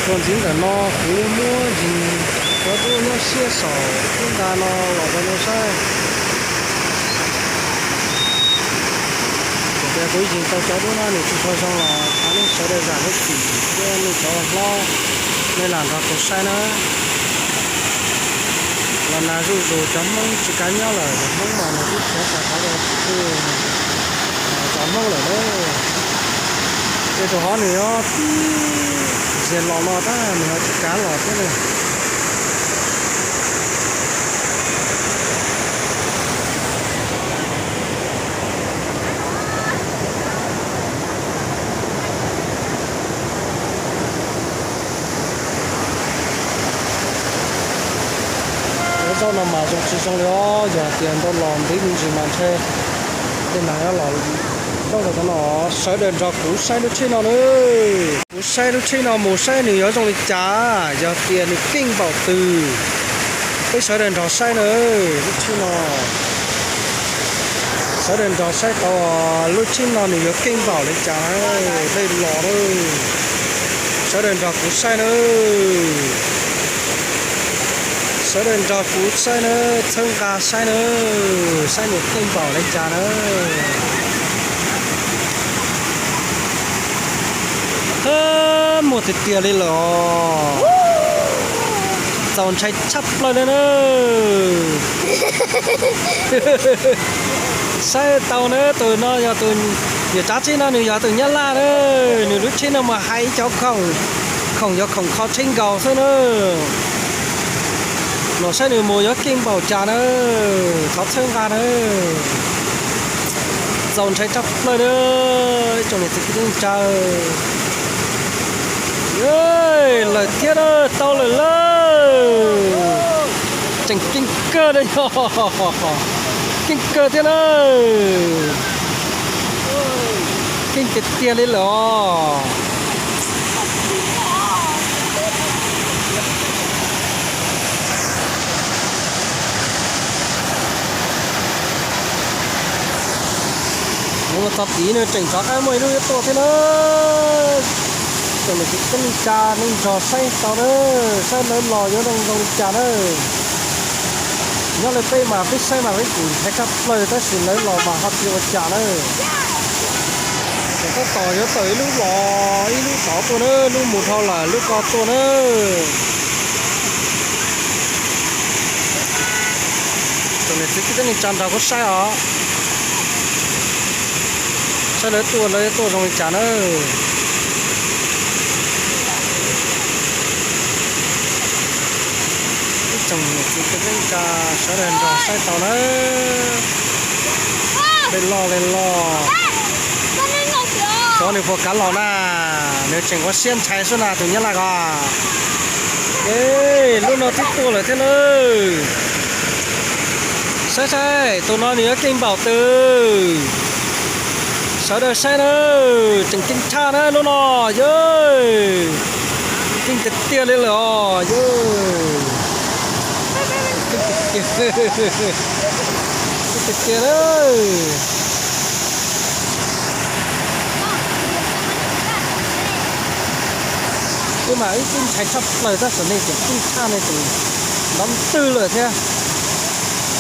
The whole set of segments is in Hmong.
Txuas ntxiv ntawm no kuv muab ntsis cov duab nyob siab saum lub nta no los rau nej saib. Thaum tias kuv ib ntsis tau cov duab no nws tsis tshua zoo los thov nej sawv daws zam lub txim thiab nej cov hlob, nej lam nrog kuv saib na. Los nag zuj zus cov Hmoob tsis kav nyob lawm, cov Hmoob mas nws twb khiav tag qhov rau txoj Hmoob lawm na. Ces rau qhov nws yuav tib ziag los no tab nws ho tsis kav los thiab na. Cov zaub no mas zoo tsis zoo li os, yog tias ntau los ntev me ntsis mas ntshe tej nag yuav los zaub rau cov no. Sawv daws nrog kuv saib lub tsheb no na. Kuv saib lub tsheb no mus saib nws yuav zoo li cas, yog tias nws keej npaum twg. Peb sawv daws nrog saib na, lub tsheb no. Sawv daws nrog saib tau lub tsheb no nws yuav keej npaum li cas na, dej los na. Sawv daws nrog kuv saib na. Sawv daws nrog kuv saib na, txhawb nqa saib na, saib nws keej npaum li cas na. Muaj tiag tiag li lawm os. Txaus ntshai tshaj plaws li na. Saib tau na, tus no yog tus, yog tsav tsheb no nws yog tus Nyab Laj na. Nws lub tsheb no mas hais ib cov khoom, khoom yog khoom kho tsheb nkaus xwb na. Los saib nws mus yuav keej npaum cas na, thov txhawb nqa na. Txaus ntshai tshaj plaws na, ib tsoom niam txiv kwv tij neej tsa. Lawm thiab na, tau lawm lauj. Tseem keej kawg na yog, keej kawg thiab na. Keej tiag tiag li lawm os. Mus txog tid nws tseem rov qab muaj ib lub yuav tuaj thiab na. Tsoom niam txiv kwv tij neej tsa nej nrog saib tau na, saib lawv los yuav zoo zoo li cas na. Nyob li peb mas peb saib mas peb tsis ntshai tshaj plaws tab sis lawv los mas ho tsis ua cas na. Ces tab tom yuav tawm ib lub los ib lub tod tuaj na, lub mus dhau lawm lub ko tuaj na. Tsoom niam txiv kwv tij neej tsa nrog kuv saib os, saib lawv tuaj lawv tuaj zoo li cas na. Ib tsoom niam txiv kwv tij neej tsa sawv daws nrog saib tau na. Dej loj dej loj. Xyov nws puas kav los na, nws tseem ua siab ntshai xwb na tus Nyab Laj ko. Lub no twb tuaj lawm thiab na. Saib saib tus no nws yuav keej npaum twg. Sawv daws saib na, tseem keej tshaj na lub no yog. Keej tiag tiag li lawm os yog. Keej tiag tiag, keej tiag tiag na. Twb mas ib tug ntshai tshaj plaws tab sis nej tseem keej tshaj, nej tseem nrov ntwg lawm thiab.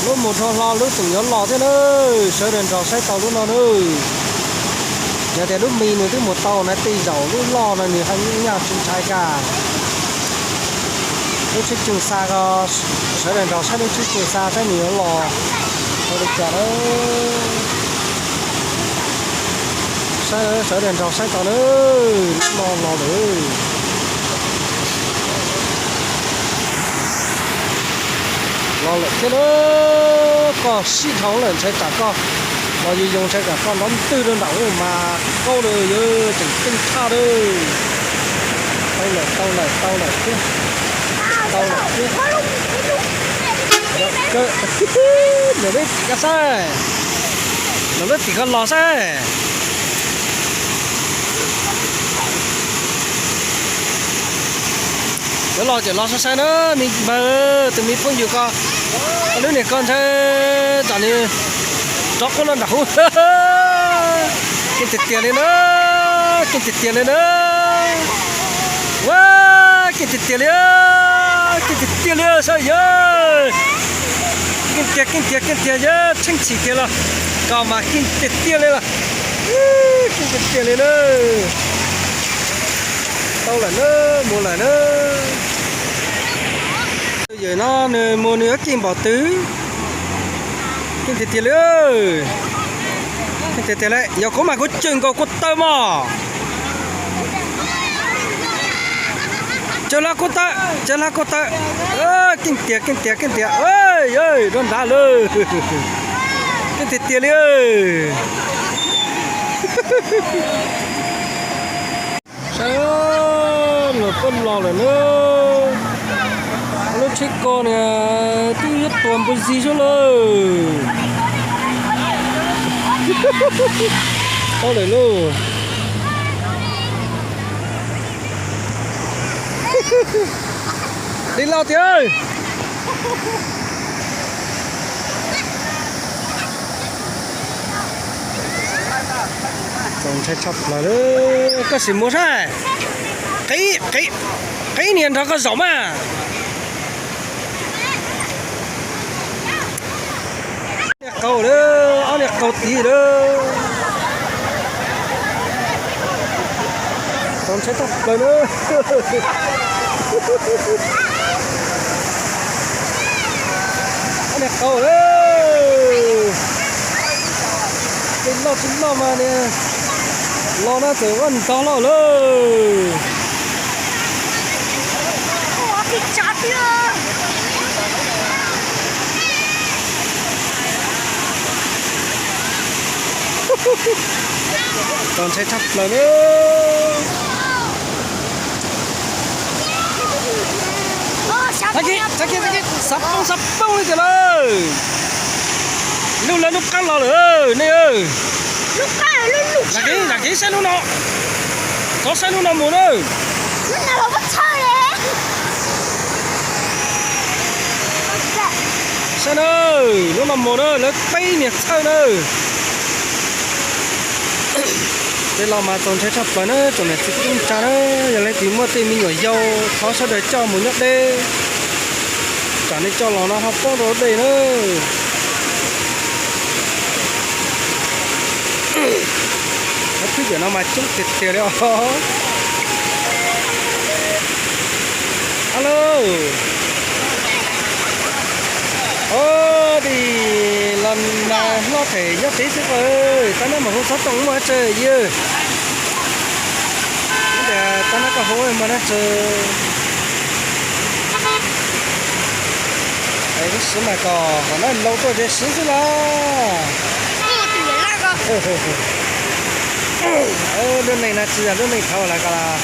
Lub mus dhau hlo lub tseem yuav los thiab na. Sawv daws nrog saib tau lub no na. Yog tias lub me nws twb mus tau na, tej zaum lub loj no nws ho nyuaj nyaj tsis ntshai kag. Lub tsheb cug xa ko, sawv daws nrog saib lub tsheb cug xa saib nws yuav los ua li cas na. Saib, sawv daws nrog saib tau na, lub no los lawm. Los lawm thiab na, koj sib dhau lawm ntshai tsam koj los yus yoos ntshai tsam koj nrov ntwg rau nram ub mas qaub lawm yog tseem keej tshaj lawm. Tau lawm, tau lawm, tau lawm thiab. Tau lawm thiab. Nws lub tim ko saib, nws lub tim ko los saib. Yuav los ces los saib saib na me npawg, tus me phooj ywg ko, lub niag ko ntshai tsam nws rov qub los nram hub. Keej tiag tiag li na, keej tiag tiag li na. Ua Keej tiag tiag li, keej tiag tiag li saib yog. Keej tiag, keej tiag, keej tiag yog tsheej txhim tiag los, koj mas keej tiag tiag li los. Keej tiag tiag li na. Tau lawm na, mus lawm na. Yawm no nws mus nws yuav keej npaum twg. Keej tiag tiag li. Keej tiag tiag li, yog kuv mas kuv cawm nkaus kuv taw mog. Cawm hlo kuv taw, cawm hlo kuv taw. Keej tiag, keej tiag, keej tiag. Rau nrad lawm. Keej tiag tiag li. Saib, luag tuaj los lawm na. Lub tsheb ko niag twb yuav tuag npua zig suab lawm. Tau lawm lauj. Li lauj tiag. Txaus ntshai tshaj plaws li. Koj sim mus saib. Qhib, qhib, qhib niag nrog koj zaum mas. Niag qaug lawm, ob niag qaug tid lawm. Txaus ntshai tshaj plaws na. Ob niag qaug lawm. Tej loj tsis loj mas niag los na txawm vaj ntog loj lawm. Txaus ntshai tshaj plaws na. Xav pooj xav pooj li tiag lawm. Lub lawv lub qab los lawm nej. Zam kev, zam kev saib lub no. Thov saib lub no mus na. Saib na, lub no mus na, lawv peb niag txhawj na. Tej los mas txaus ntshai tshaj plaws na, tsoom niam txiv kwv tij neej tsa na, yog leej twg muaj tej me nyuam yaus thov sawv daws coj mus nyob deb, tsam nej coj los no ho poob rau dej na. Lawv twb cov no mas coob tiag tiag li os. Alo. Os, tim los nag hlob them nyob tsev xwb, tab nab mas hu xov tooj muaj tsaw yw. Tias tab nab koj hu mas nab tsaw. Es lub siv mas kom qhov nab laus tuaj ze siv xwb los. Lub neej na tsis yog lub neej thaud lawm ko las.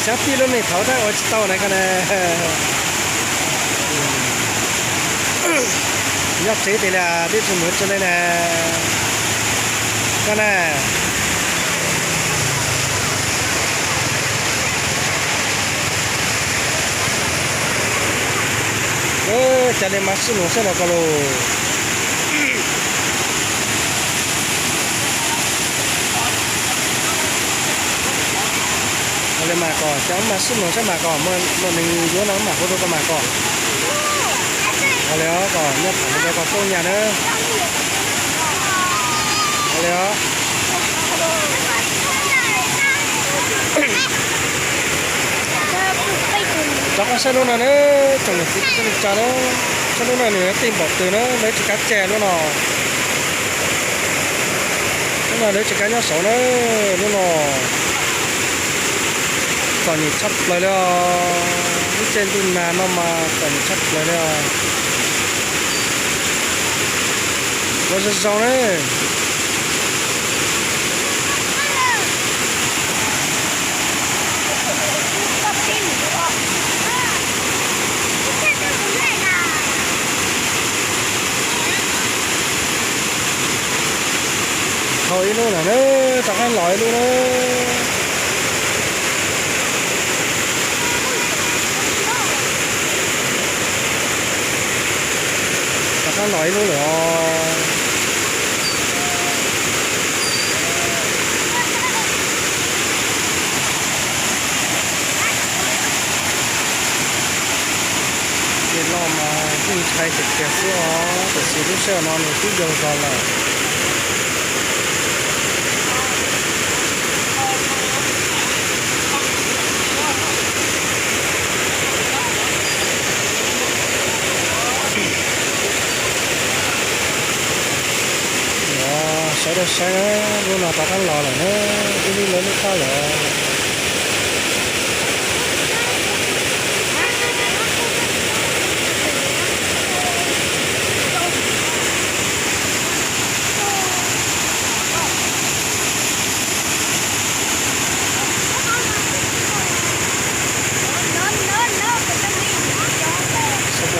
Xyov tij lub neej thaud tab ua tsis tau na ko na. Nyob tsev tiag li, twb tsis mus tsis li na. Ko na. Cas li mas sib nus sab nraud ko los. Ua li mas kom xyov mas sib nus sab mas kom muaj neeg yuav no mas hu rau koj mas kom. Ua li os, kom nyob tham hu rau koj txhob nyas na. Ua li os. Rov qab saib lub no na, tsoom niam txiv kwv tij neej tsa na, saib lub no nws tej npaum twg na, lawv tsis kav tseg lub no. Lub no lawv tsis kav nyob saud na, lub no txom nyem tshaj plaws li os. Lub caij ntuj nag no mas txom nyem tshaj plaws li os. Ua zoo zoo na. Thaum ib lub lawm na, rov qab los ib lub na. Rov qab los ib lub lawm os. Mas yeej ntshai tiag tiag xwb os, tiam sis lub sij hawm no nws twb yau zog lawm. Sawv daws saib, lub no rov qab los lawm na, ib lub lawv lub qab lawm. Saib,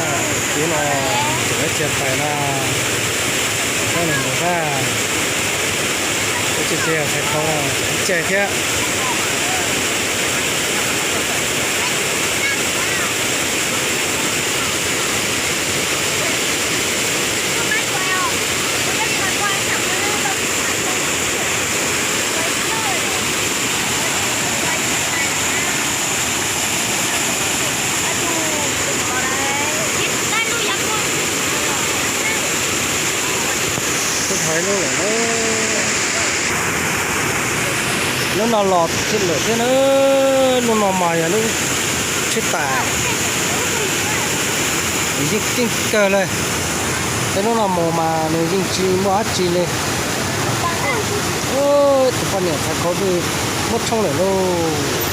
kev no tseem ib txhia tais na, tab nws mus zaj, ib txhia tais khau na, ib txhia thiab. Twb dhau lub lawm na. Lub no los thiab lawm thiab na. Lub no mas yog lub tsheb tais, yeej keej kawg li. Tej lub no mus mas nws yeej tsis muaj dab tsi li. Tus poj niam tais khau twb muab tshoob lawm lauj.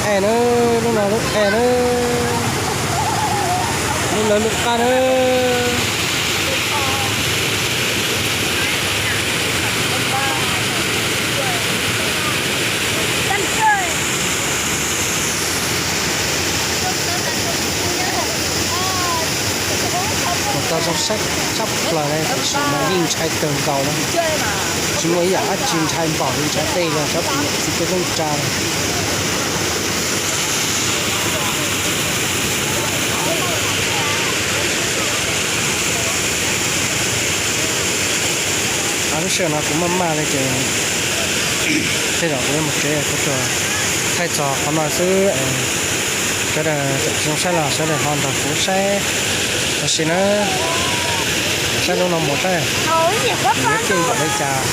Qhia na, lub no lub qhia na, lub lawv lub qab na. Mus tau zoo saib tshaj plaws li, tab sis mas yeej ntshai kawg nkaus na. Tsis muaj ib yam dab tsi ntshai npaum li ntshai tej xyov pom niam txiv kwv tij neej tsa. Lub sij hawm no kuv maj maj li ces tej zaum kuv yuav mus tsev, kuv tsuas thaij txog qhov no xwb. Sawv daws tseem tsis zoo saib los sawv daws ho nrog kuv saib ua si na. Saib lub no mus saib, yuav keej npaum li cas.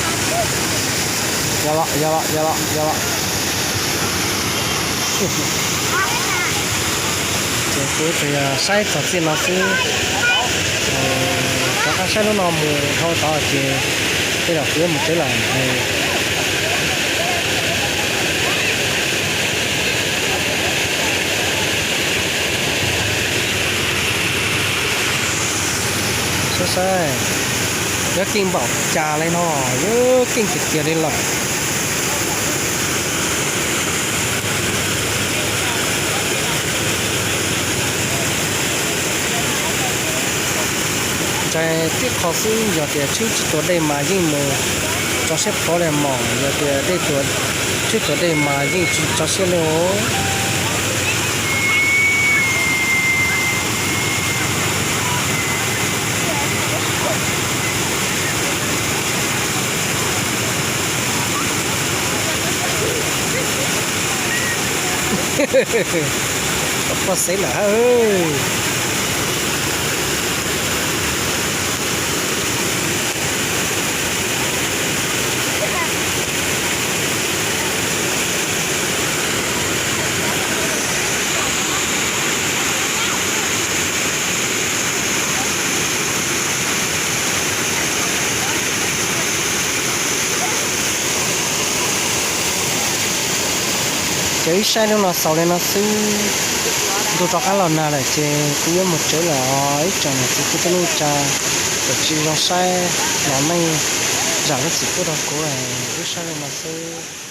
Yog los, yog los, yog los, yog los. Ces kuv tsuas yog saib txog txij no xwb. Rov qab saib lub no mus dhau tod ces tej zaum kuv yuav mus tsev lawm. Saib saib, yuav keej npaum cas li no, yuav keej tiag tiag li lawm. Ntshai tib qho xwb, yog tias tshwb tsis tuav dej mas yeej mus tso siab plhuav li mog, yog tias dej tuaj, tshwb tuav dej mas yeej tsis tso siab li os. Tau poj xeeb lawm hab. Ces wb saib lub no xaus li no xwb. Ntuj rov qab los nag lawm ces kuv yuav mus tsev lawm os ib tsoom niam txiv kwv tij neej tsa. Txawm tsis zoo saib los nej zam lub txim pub rau kuv, wb saib li no xwb.